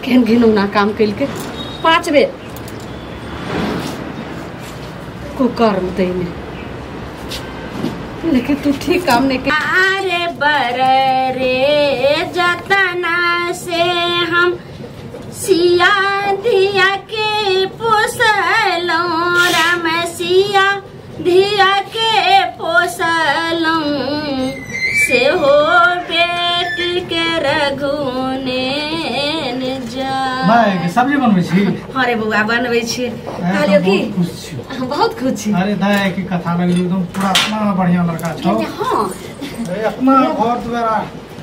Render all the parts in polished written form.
केहन घिनौना काम केलकै 5 बेर कुकर्म तैने, लेकिन तू ठीक काम नहीं कर। अरे बर रे जतना से हम सिया धिया के पोसलौं, राम सिया धिया के पोसलौं, से हो बेटी के रघुनेन जा। माय सब्जी बनबै छी? अरे बौआ बनबै छी। कहलियो की बहुत खुश छी। अरे दाय की कथा लगली एकदम पूरा इतना बढ़िया लड़का छौ। हां अपना घर द्वारा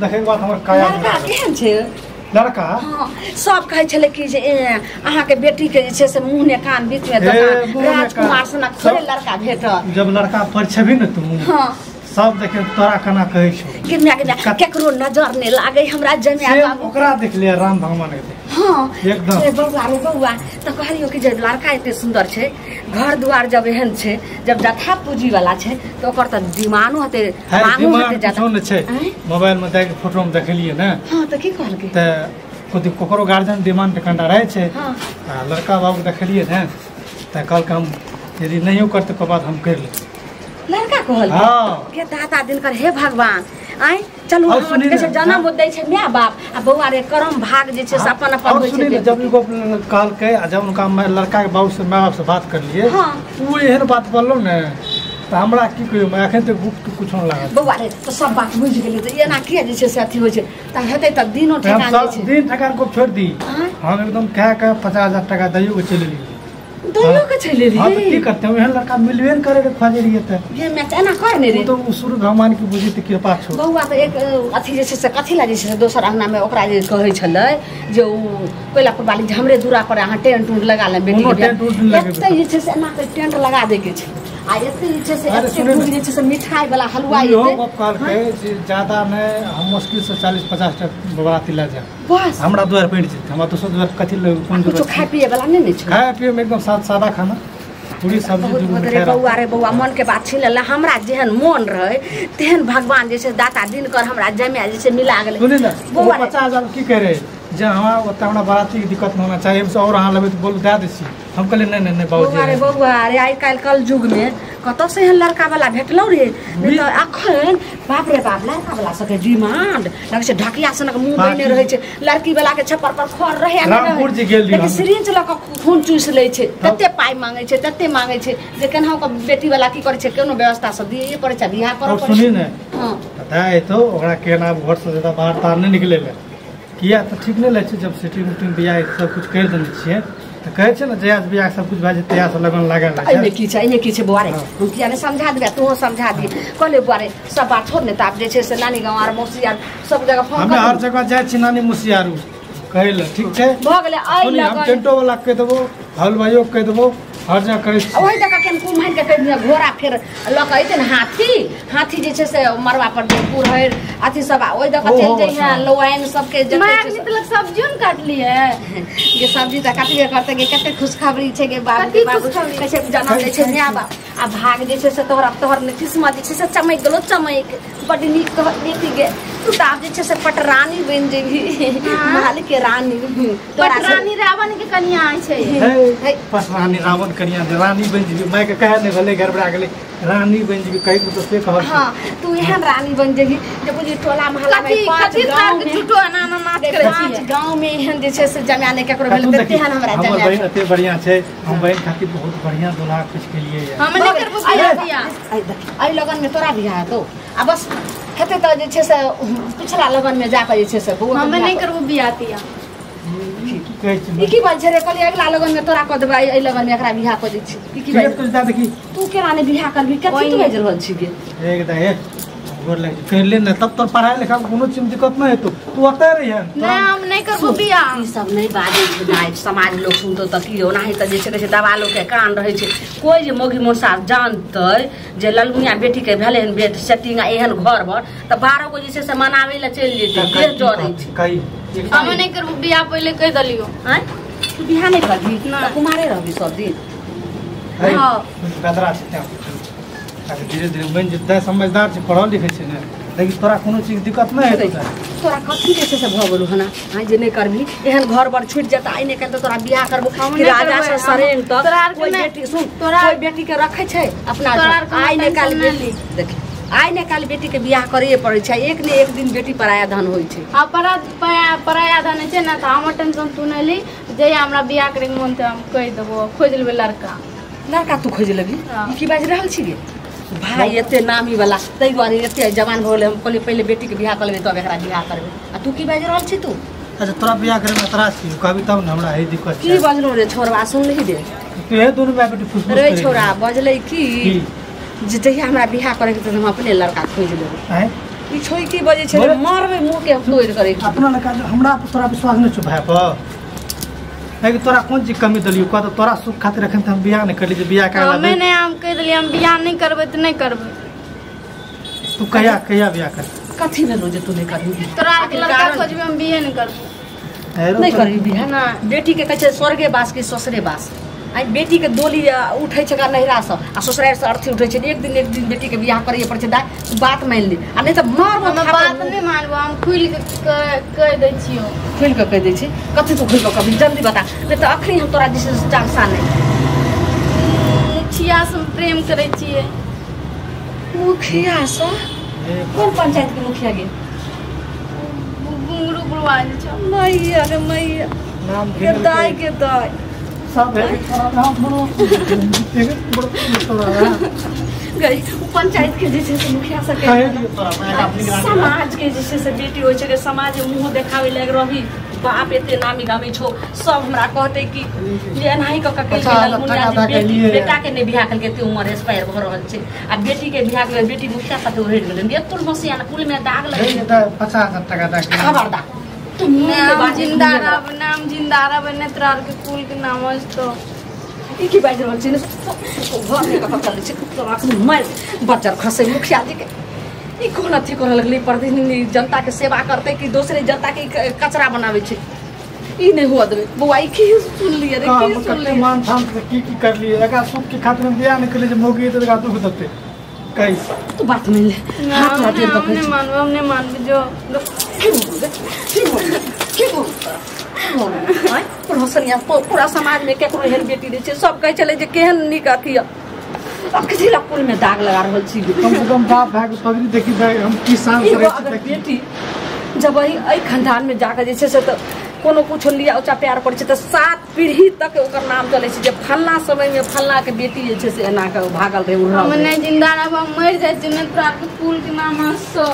देखे के बाद हमर काया लड़का केहन छै? लड़का हां सब कहै छलै कि जे अहाँ के बेटी के जे छै से मुंह ने कान बीच में दोकान राजकुमार सनक थोड़े लड़का भेटत। जब लड़का पर छबी न तू हां सब देखे तोरा केना कहै छौ कि केकरो नजर नहीं लागे हमरा जमिया बाबू ओकरा देख ले राम भगवान के। हां एकदम रे बौआ रे बौआ त कहलियो कि जे लड़का एते सुंदर छै, घर दुआर जब एहन छै, जब जथा पूंजी वाला छै त ओकर त डिमांडो हते मांगो हते ज्यादा न छै। मोबाइल में देख फोटो में देखलिए ने। हां त की कहलकै त कोती कोकरो गार्जियन डिमांड कंटा रहे छै। हां आ लड़का बाबू देखलिए ने त कहलक हम यदि नहियो करते को बात हम कर ले। लड़का कहल के दाता दिनकर हे भगवान आइ चलू हम के जन्म दै छै my बाप आ बौआ रे करम भाग जे छै से अपन अपन होइ छै। जब ई गप कहलकै आ जब उनका लड़का के बाबू से my बाप से बात करलिए हां उ एहन बात बोललो ने त हमरा की कहियो मैं अखन तक गुप्त कुछ न लागल। बौआ रे त सब बात बुझि गेलियै त एना किया जे छै से अथी होइ छै त हेतै त दिनो ठेकान जे छै दिन ठेकान को छोड़ दी। हम एकदम कह के 50,000 टका दैयो के चलि एलियै। दोनों के चलि एलियै। हां त की करते एहन लड़का मिलबे न करे रे खोजे रहियै त ये मैं एना कर ने रे तो उ सूर्य भगवान की बुझी त कृपा छौ। बौआ त एक अथी जे छै से कथी ला जे छै से दोसर अंगना में ओकरा जे कहै छलै जे उ कोयलापुर वाली जे हमरे दूरा पर अहाँ टेंट उंट लगा ले बेटी के एते जे छै से एना के टेंट लगा दे के छै आ एते जे छै से एते दूर जे छै से मिठाई वाला हलवा एते गप कहलकै जे ज्यादा नै हम मुश्किल से 40-50 टा बराती ला जाए बस हमरा द्वार पड़ि जेतै हमरा दोसर द्वार कथी ले कोन कुछ खाय पिए वाला नै ने छै। खाय पिए में एकदम सादा खाना पूरी सब्जी दूध मिठाई। बौआ रे बौआ मन के बात छीन लेला। हमरा जेहन मन रहे तेहन भगवान जे छै दाता दिनकर हमरा जमिया जे छै मिला गेलै। सुनी ने बौआ 50,000 की कह रहे जे हमरा ओते हमरा बराती के दिक्कत न होना चाहिए हमसे और अहाँ लेबै त बोल दए दै छी। हम कहलियै नहीं नहीं नहीं बाबूजी। बौआ रे बौआ रे आइ काल्हि कल युग में कतौ से एहन लड़का वाला भेटलौ रे नहीं त अखन बाप रे बाप लड़का वाला सबके डिमांड लगै छै ढकिया सनक मुंह बने रहै छै लड़की वाला के छप्पर पर खर रहे आ रामपुर जी गेल लेकिन सिरिंज ल के खून चूस लै छै तते पाइ मांगै छै तते मांगै छै जे केनाहु के बेटी वाला की करै छै कोनो व्यवस्था सब दिए पड़ै छै बियाह करऽ पड़ै छै। सुनी ने हां पता है तो ओकरा केना घर से ज्यादा बाहर तार नहीं निकले ले किया त ठीक नहीं लगै छै। जब सिटी उटी बियाह सब कुछ कर देने छियै त कहै छै ने जहिया बियाह सब कुछ भए जेतै तहिया से लगन लागल एहिमे की छै एहिमे की छै बौआ रे हम किया नहि समझा देबै तोहो समझा दिहे कहले बौआ रे सब बात छोड़ ने त आब जे छै से नानी गाँव आर मौसी आर सब जगह फोन हमे हर जगह जाइ छी नानी मौसी आर कहै लए ठीक छै भऽ गेलै। एहि हम टेंटो वाला कहि देबो हलवाइयो कहि देबो हर जगह करै छी। ओहि जगह केन कुम्हैन के कहि दिहे घोड़ा फेर लऽ के अइतै ने हाथी हाथी जे छै से मरबा पर जे पुरहरि अथी सब ओहि दऽ के चलि जइहे लौआइन सबके माय नितलक सब्जियो ने काटलियै गे सब्जी तऽ काटबे करतै गे कते खुशखबरी छै गे बाबू के बाबू कहै छै जनम दै छै my बाप आ भाग जे छै से तोहर तोहर किस्मत जे छै से चमकि गेलौ चमकि बड नीक तोहर बेटी गे तू तऽ आब जे छै से पटरानी बनि जेबही महल के रानी पटरानी रावण के कनिया छै। पटरानी रावण कनिया रानी बनि जेबही माय के कहे नहि भेलै गड़बड़ा गेलै रानी बनि जेबही कहै के से कहल। हां तू एहन रानी बनि जेबही जे बुझी टोला मोहल्ला में 5 गांव में झूठो अना अना नाच करै 5 गांव में एहन जे छै से जमाया नहि केकरो भेल तेहन हमरा हमर जमाया बहिन एते बढ़िया छै। हम बहिन खातिर बहुत बढ़िया दुल्हा खोज के लिए हम नहि करबो बियाह। एहि लगन में तोरा बियाह हेतौ आ बस हेतै तऽ जे छै से पिछला लगन में जाके जे छै से बौआ हम नहि करबो बियाह तियाह। ई की बात छै रे कहलियै अगिला लगन में तोरा कऽ देबै एहि लगन में एकरा बियाह कऽ दै छी ई की बात कुछ दा देखी तू केना नहि बियाह करबी कथी तू बाजि रहल छी गे एक दा एक गोर लागि कर ले ने तब तोर पढ़ाई लिखाई में कोनो चीज में दिक्कत नहीं हेतौ तू ओतै रहिहे। नहीं हम नहीं करबो बियाह। ई सब नहीं बाजै छै दाइ समाज लोग सुनतौ तऽ की ओनाही तऽ जे छै कहै छै दवा लोग के कान रहै छै कोइ जे मौगी मौसा जानतै जे ललमुनिया बेटी के भेलै हन बेट सेटिंग आ एहन घर भर तऽ 12 गो जे छै से मनाबै लए चलि जेतै देह जरै छै। कही हम नहीं करबो बियाह पहिले कहि देलियो। आँय तू बियाह नहीं करबी तऽ कुमारे रहबी सब दिन। हां गदरा छै तैं धीरे धीरे बनि जेतै समझदार छै पढ़ल लिखै छै ने लेकिन तोरा कोनो चीज दिक्कत नहीं हेतौ। तोरा कथी जे छै से भऽ गेलौ हना आइ जे नहीं करबी एहन घर बर छूट जेता आइ नहीं काल्हि तऽ तोरा बियाह करबो कि राजा से सरेंग तक कोई बेटी सुन तोरा कोई बेटी के रखै छै अपना आइ नहीं काल्हि बेटी देख आइ नहीं काल्हि बेटी के बियाह करैए पड़ै छै एक ने एक दिन बेटी पराया धन होइ छै। आ पराया धन छै ना तऽ हमर टेंशन तू नहीं ली जहिया हमरा बियाह करे के मन तऽ हम कहि देबो खोजि लेबै लड़का। लड़का तू खोजि लेबी ई की बाजि रहल छी गे भाई एते नामी वाला ताहि दुआरे एते जवान भऽ गेलै हम कहलियै पहिले बेटी के बियाह कऽ लेबै तब एकरा बियाह करबै आ तू की बाजि रहल छी तू? अच्छा तोरा बियाह करे में एतराज छी कहबी तब ने हमरा हे दिक्कत छै। की बजलौ रे छोरवा सुनलही रे तू हे दुनू माय बेटी फुसफुस रे छोरा बजलै की जे जहिया हमरा बियाह करे के तऽ हम अपने लड़का खोजि लेबै। ई छोई की बजै छै मारबै मुँह के तोड़ि करे अपना लड़का हमरा तोरा विश्वास नहि छौ भाय पर लेकिन तोरा कोन चीज कमी देलियौ कह तऽ तोरा सुख खातिर एखन तऽ हम बियाह नहि करली जे बियाह कर हमे नहि हम कहि देलियै हम बियाह नहि करबै तऽ नहि करबै। तू कहिया कहिया बियाह कर कथी भेलौ जे तू नहि करबी? तोरा आरके लड़का खोजबै हम बियाह नहि करबै। नहीं करबी बियाह? बेटी के कहै छै स्वर्गे बास कि ससुरे बास। आई बेटी के डोली उठै छै नैहरा से आ ससुरारि से अर्थी उठै छै एक दिन बेटी के बियाह करैए पड़ै छै दाइ बात मानि ली आ नहि तऽ मारबो। हम बात नहि मानबो हम खुलि के कहि दै छियौ। खुलि के कहि दै छी कथी तू खुलि के कहबी जल्दी बता नहि तऽ अखनी हम तोरा जे छै से चांसा नहि। मुखिया से प्रेम करै छियै। मुखिया से? कोन पंचायत के मुखिया गे? घुंगरू बुढ़वा जे छौ। मैया रे मैया नाम के दाइ के दाइ सब गई पंचायत के जे छै से मुखिया से समाज के जे छै से बेटी होइ छै समाज मुँह देखाबै लागि रही बाप एते नामी गामी छौ सब हमरा कहते कि जे एनाही कऽ के बेटा के नहि बियाह केलकै एते उमर एक्सपायर भऽ रहल छै आ बेटी के बियाह केलकै बेटी मुखिया साथे उड़ि गेलै गे कुल मसियाना कुल में दाग लागि गेलै 50,000 टका दऽ के खबरदार नाम जिंदा रहब नाम जिंदा रहब नहि तोरा आरके कुल के नाम तो ई की बाजि रहल छी घर मे कतऽ चलै छै तोरा मारि बच्चर खसै मुखिया जी के ई कोन अथी करऽ लगलै प्रतिदिन जनता के सेवा करतै कि दोसरे जनता के कचरा बनाबै छै ई नहि हुअ देबै। बौआ ई की सुनलियै रे की सुनलियै? मान थान से की की करलियै एकरा सुख के खातिर बियाह नहि केलियै जे मौगी तऽ एकरा दुख देतै कहि तू बात मानि ले हाथ हाथ जोड़ि कऽ नहि मानबो हम नहि मानबो जो की बोलबै की बोलबै पूरा समाज में केकरो एहन बेटी नहि छै सब कहै छलै जे केहन नीक अथी कथी ला कुल में दाग लगा रहल छी। कम से कम बाप भाई के पगड़ी देखी भाई हम की शान से रहै छी। बेटी जब एहि खानदान में जाके जे छै से तऽ कोनो कुछो लिया ऊँचा प्यार करै छै तऽ 7 पीढ़ी तक ओकर नाम चलै छै जे फल्ला समय में फल्ला के बेटी जे छै से एना के भागल रहै उड़ल। हम नहि जिंदा रहब हम मरि जाइ छी नहि तोरा के कुल के नाम हंसो।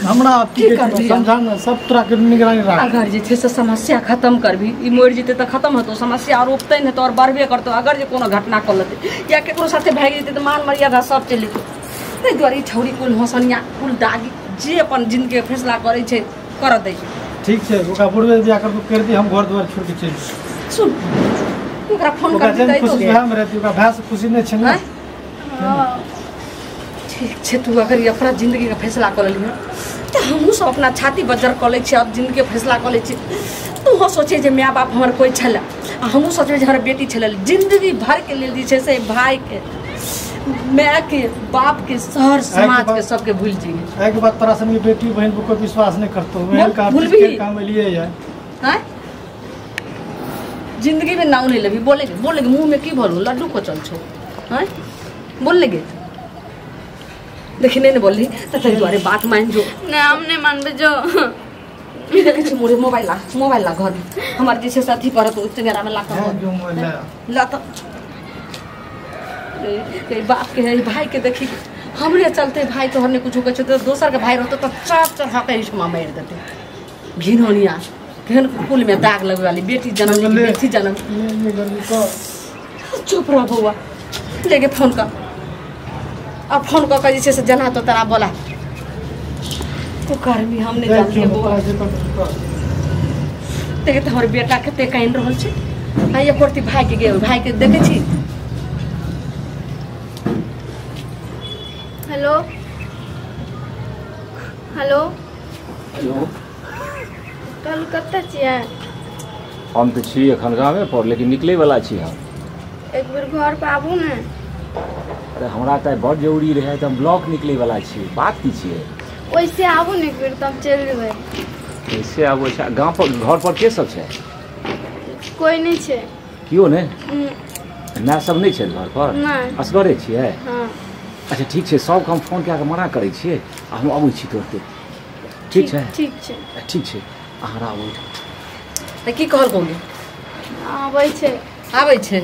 हमरा की समझा ना सब तोरा के निगरानी राख अगर जे छै से समस्या खत्म करबी ई मरि जेतै तऽ खत्म हेतौ समस्या और उपतै नहि तऽ और बढ़बे करतौ अगर जे कोनो घटना कऽ लेतै या केकरो साथे भागि जेतै तऽ मान मर्यादा सब चलि जेतै। ताहि दुआरे ई छौरी कुल हंसनिया कुल दागी जे अपन जिंदगी के फैसला करै छै करऽ दै छै। ठीक छै ओकरा बुढ़बे बियाह करबो कर दी हम घर द्वार छोड़ के चलि सुन ओकरा फोन कर दै तो खुशी हम रहती ओकरा भाय से खुशी नहि छै ने। ठीक छै तू अगर ई अपना जिंदगी के फैसला कऽ लेलियै तऽ हमहूँ सब अपना छाती बज्जर कऽ लै छियै अब जिंदगी के फैसला कऽ लै छियै। तूहो सोचे जे माय बाप हमर कोइ छलै आ हमहूँ सोचबै जे हमर बेटी छलै जिंदगी भरके लेल जे छै से भायके मायके बापके शहर समाजके सबके भूलि जइयै। एहिके बाद तोरा संगे बेटी बहिन पर कोइ विश्वास नहि करतौ एहन काम एलियै ये आँय जिंदगी में नाम नहीं लेबी बोलेगे बोलेगे मुँह में की भरू लड्डू कोचल छौ आँय बोल लेगे देखी नहीं बोलली तऽ ताहि दुआरे बात मानि जो। नहि हम नहि मानबै जो की देखै छी मोरे मोबाइल ला घर में हमर जे छै से अथी करत चंगेरा में ला कऽ ला तऽ बाप के है भाई के देखी हमरे चलते भाई तोहर नहि कुछो कहै छै तऽ दोसर के भाई रहतौ तऽ चाप चढ़ा के एहिठमा मारि देतै। घिनौनिया केहन कुल में दाग लगबै वाली बेटी जनम बेटी जनम। चुप रह बौआ लेके फोन कर आ फोन कऽ के जे छै से जना तो तोरा बोला तू करबी हम नहि जानलियै बौआ। देखे तऽ हमर बेटा कते कानि रहल छै आ एको रत्ती भाई के गे भाई के देखै छी। हेलो हेलो हेलो कल कतऽ छियै? हम तऽ छी एखन गामे पर लेकिन निकलै वाला छी हम। एक बेर घर पर आबू ने। अरे हमरा तऽ बड़ जरूरी रहै तऽ हम ब्लॉक निकलै वाला छी। बात की छियै? ओइसे आबू ने एक बेर तब चलि जेबै। कैसे आबू? अच्छा गाँव पर घर पर के सब छै? कोई नहीं छै। केओ नहि? माय सब नहि छै घर पर? नहि। असगरे छियै? हाँ। अच्छा ठीक छै, सबके हम फोन कए कऽ मना करै छियै आ हम अबै छी तुरते। ठीक छै? ठीक छै। ठीक छै, अहाँ आबू। तऽ की कहलकौ गे? आबै छै। आबै छै,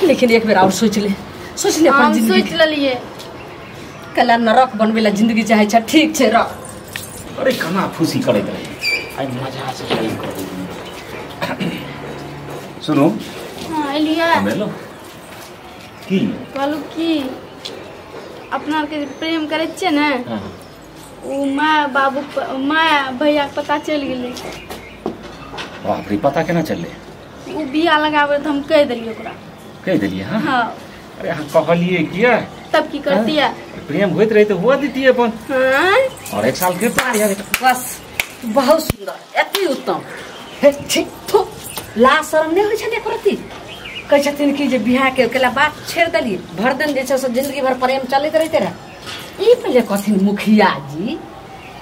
लेकिन एक बेर आओर सोचि ले, सोचि ले अपन जिंदगी। सोचि लेलियै। कला नरक बनबै लए जिंदगी चाहै छै। ठीक छै रख। अरे कना फूसी करैत रहे, आइ मजा से प्रेम करू। सुनू। हाँ एलियै। हम एलहुँ की कहलहुँ की अपना आरके प्रेम करै छियै ने, ओ my बाबू my भैयाके पता चलि गेलै। बाप रे, पता केना चललै? ओ बिया लगाबै तऽ हम कहि देलियै ओकरा। कहि देलियै? हाँ। हाँ। अरे अहाँ कहलियै किया? तब की करतियै? प्रेम होइत रहै तऽ हुआ दितियै अपन। हाँ। और एक साल के बस। बहुत सुंदर, अति उत्तम। हे ठीक थो ला शरम नहि होइ छनि एको रत्ती। कहै छथिन कि जे बियाह के केला बात छेड़ देलियै, भर दिन जे छै से जिंदगी भर प्रेम चलैत रहिते रहए। ई पहिले कहथिन मुखिया जी,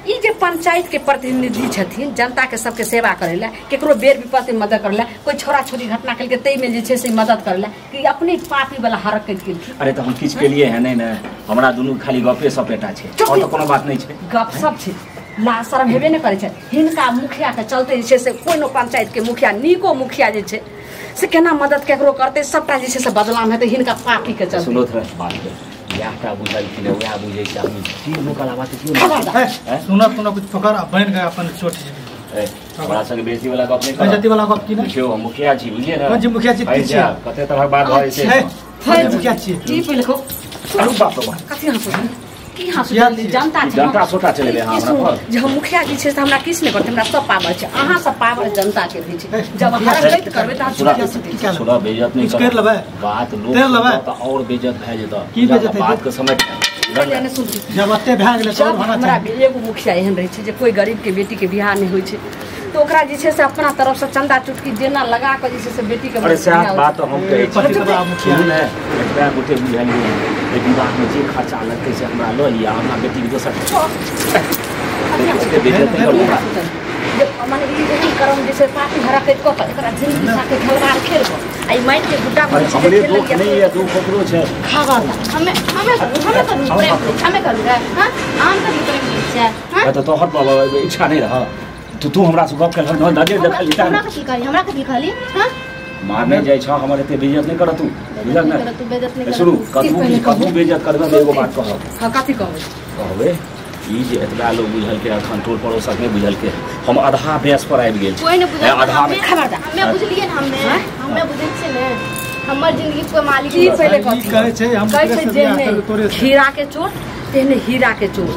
ई जे पंचायत के प्रतिनिधि छथिन, जनता के सबके सेवा करै लए, केकरो बेर विपत्ति में मदद करै लए, कोई छोरा छोरी घटना केलकै ताहिमे जे छै से मदद करै लए, कि अपने पापी वाला हरकत केलखिन। अरे तऽ हम किछु केलियै है नहि ने, हमरा दुनू खाली गपे सपेटा छै, और तऽ कोनो बात नहि छै। गप सब छै, ला शरम हेबे नहि करै छै। हिनका मुखिया के चलते जे छै से कोनो पंचायत के मुखिया, नीको मुखिया जे छै से केना मदद केकरो करतै, सबटा जे छै से बदनाम हेतै हिनका पापी के चलते। सुनोथ रह बात के, इएहटा बुझलखिन वएह बुझै छै। हम की लोक अलावा तऽ केओ नहि। सुनत सुनत कुछ पकड़ आ बनि गए अपन चोट। हमरा संगे बेइज्जती वाला गप नहि कर। बेइज्जती वाला गप की नहि? देखियौ हम मुखिया छी, बुझलियै ने? कोन छी मुखिया छी? की छी? कते तरहक बात भऽ जाइ छै। मुखिया छी की पहिले कहू? अरे बाप रे बाप, कथी हँसू? की हँसू? जनता छै, जनता सोटा चलेबै अहाँ हमरा पर। जे हम मुखिया जी छै से हमरा किछु नहि करतै, हमरा सब पावर छै, अहाँ सब पावर जनता के भी छै। जब हरकत करबै तऽ अहाँ सुना बेइज्जत नहि कर लेबै, बात लोक तऽ और बेइज्जत भए जेतै। की बेइज्जत? बात के समझ जब एते भए गेलै सब होना चाही। एगो मुखिया एहन रहै छै जे कोई गरीब के बेटी के बियाह नहि होइ छै तऽ ओकरा जे छै से अपना तरफ से चंदा चुटकी जेना लगा कऽ जे छै से बेटी के। अरे सएह बात हम कहै छी ने, एतबा गोटे बुझलियै एहि विवाहमे जे खर्चा लगतै से हमरा लऽ लिअ, हमरा बेटीके दोसर मने ई एहन कर्म जे छै पापी हरकत कऽ कऽ एकरा जिंदगी साथे खेलबार खेल कऽ आ ई माटि के गुड्डा हमरे दुख नहि यऽ, दुख ओकरो छै। खावा हमे हमे हमे करू प्रेम, हमे करू हां हम करू प्रेम करै छियै। हां तऽ तोहर इच्छा नहि रह तो तू हमरा से गप केलहक न, नजर देखल जेता। हमरा कथी कहली? हमरा कथी कहली? हां मारने जाइ छ, हमर एते बेइज्जत नहि कर तू, बुझल ने? तू बेइज्जत नहि कर। सुनू, कतबो कतबो बेइज्जत करबै एगो बात कहब। हां कथी कहबै? कहबै ई जे एतबा लोग बुझलकै अखन टोल पड़ोसक नहि बुझलकै, हम आधा बेस पर आबि गेल छी। कोई नहि बुझल, आधा में खबरदार। हमे बुझलियै ने, हमे हमे बुझै छियै ने, हमर जिंदगी कोई मालिक की पहिले कथी कहै छै? हम कहै छै जे हीरा के चोट तेहने हीरा के चोट,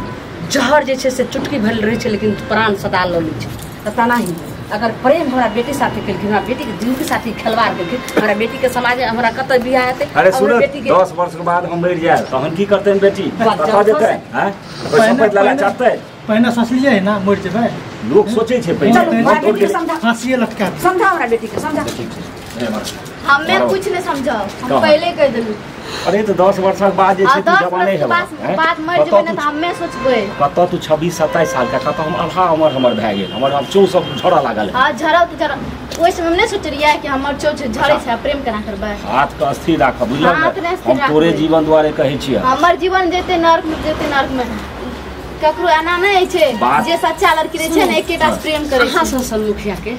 जहर जे छै से चुटकी भरल रहै छै लेकिन प्राण सदा लऽ लै छै। तऽ तेनाही अगर प्रेम हमरा बेटी साथे केलखिन, हमरा बेटी के जिंदगी साथे खेलवाड़ केलखिन, हमरा बेटी के समाज हमरा कतऽ बियाह हेतै? अरे सुन, 10 वर्ष के बाद हम मरि जायब तहन की करतै बेटी? कतऽ जेतै? हैं कोई लगा चाहतै? पहिने सोचलियै ना मरि जेबै, लोक सोचै छै पहिने। फांसीए लटका समझा हमरा बेटी के, समझा। ठीक छै, हमे कुछ नहीं समझाओ, हम पहले कह देलू। अरे तो 10 वर्ष के बाद जे छै तू जवाने हेबा, बाद मर जेबै ने त हमे सोचबै। कतऽ तू 26 27 साल का, कतऽ हम आधा उम्र हमर भए गेल, हमर आब चौ सब झड़ऽ लागल। हां झड़ऽ त झड़ऽ, ओइ समय हम नहि सोचलियै कि हमर चौ झड़ै छै, प्रेम केना करबै। हाथ के स्थिर राख, बुझल ने? हम तोरे जीवन दुआरे कहै छियै, हमर जीवन जेतै नर्क में, जेतै नर्क में। ककरो एना नहि छै जे सच्चा लड़की रहै छै ने एकेटा प्रेम करै छै। अहाँ सब मुखिया के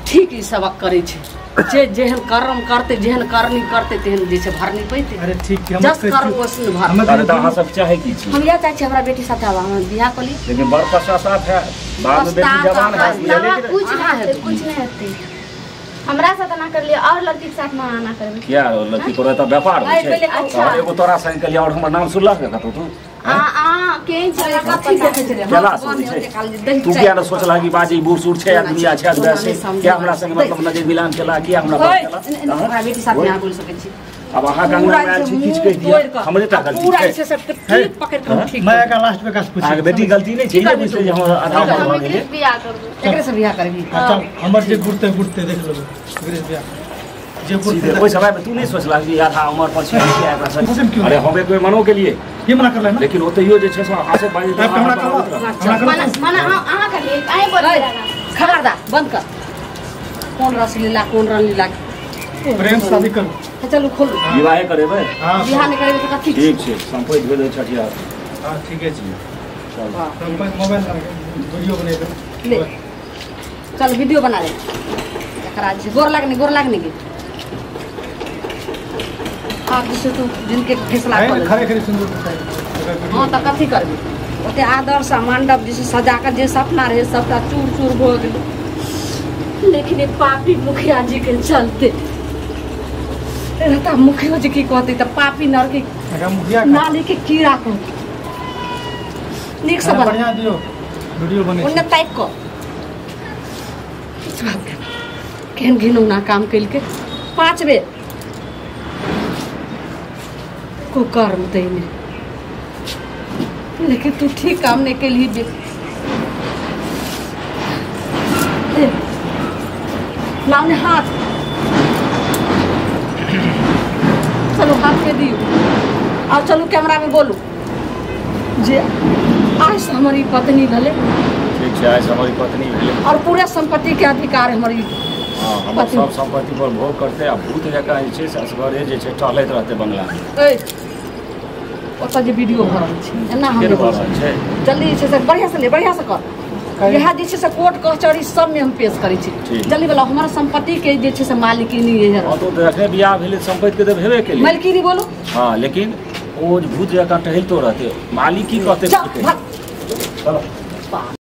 ठीक ई सबक करै छै, जे जेहन कर्म करते जेहन करनी करते तेहन जे छै भरनी पैते। अरे ठीक छै, हम जस कर्म ओसन भर। अरे त अहाँ सब चाहे की छी? हम इएह चाहै छी हमरा बेटी साथे हम बियाह कऽ ली, लेकिन बड़ पश्चाताप है बाद में, बेटी जवान है, बुझलियै? कुछ नहि हेतै, कुछ नहि हेतै। हमरा साथ ना कर लिया और लड़की के साथ ना करबै। किया लड़की तोरा त व्यापार होइ छै? अच्छा एगो तोरा संग कलिया और हमर नाम सुनलक कतौ तू? आ आ केहन छै कथी देखै छलै? केला सोचै छै तू? किया न सोचला कि बाजी बूढ़ सूढ़ छै, दुनिया छै, वैसे किया हमरा संग मतलब नजर मिलान केला, किया हमरा बात केला? हमरा बेटी साथ ना बोल सकै छी। अब अहाँ के अंगना में आयल छी, किछु कहि दिअ, हमरे टा गलती पूरा छै। छै सब ठीक पकड़ के ठीक। मैं का लास्ट में का पूछ, अहाँ के बेटी गलती नहीं छै, ई बुझते जे हम आधा उम्र भऽ गेलै। बियाह करबै, एकरे से बियाह करबी? अच्छा हमर जे गुड़ते गुड़ते देख लेबै, एकरे से बियाह। जयपुर। ओहि समय में तू नहीं सोचलक जे आधा उमर पर छै एकरा? अरे हम एक बेर मनो के लिए की मना करले ना, लेकिन ओतैयो जे छै से हासे बाजी हमरा कहलक मना मना अहाँ करिए काहे बोलै खबरदार बंद कर। कोन रसलीला कोन रणलीला प्रेम शादी करू। चलू खोलू विवाह करेबै। बियाह नहि करेबै तऽ कथी? ठीक छै संपत्ति भेलै छठियार। हां ठीके छै चल संपत्ति मोबाइल वीडियो बनेबै ले चल वीडियो बना ले। एकरा जे गोर लागने गोर लागने गे आब जे तू जिनके फैसला कर खरे खरे सुंदर। हां तऽ कथी करबी? ओते आदर्श आ मंडप जे सजा के जे सपना रहे सबटा चूर चूर भऽ गेलै। लेकिन एक पापी मुखिया जी के चलते रहता मुखिया जी की कहते तऽ पापी नरकी मुखिया नाली के कीड़ा कहते। नीक से बढ़िया दियो वीडियो बने ओन्ने ताकि कऽ केहन घिनौना काम केलकै। 5 बेर कुकर्म दैने, लेकिन तू ठीक काम नहीं केलही बे। लाओ ने हाथ, चलो हाथ के दियो और चलू कैमरा में बोलू जे आज से हमारी पत्नी भले। ठीक छै आज हमारी पत्नी भेले और पूरा संपत्ति के अधिकार हमारी। हां हम सब संपत्ति पर भोग करते आ भूत जकाँ जे छै से असगरे जे छै टहलैत रहते बंगला में। ए ओतऽ जे वीडियो भऽ रहल छै एना हम छै जल्दी जे छै से बढ़िया से ले बढ़िया से कर। यहाँ जे छै से कोर्ट कचहरी सब में हम पेश करै छी। जल्दी बोला हमारा संपत्ति के जे छै से मालिकी नहीं है। हां तो जखने बियाह भेलै संपत्ति के तऽ भेबे केलै मालिकी बोलो। हां लेकिन ओ भूत जकाँ टहलतो रहते मालिक की कहते। चलो।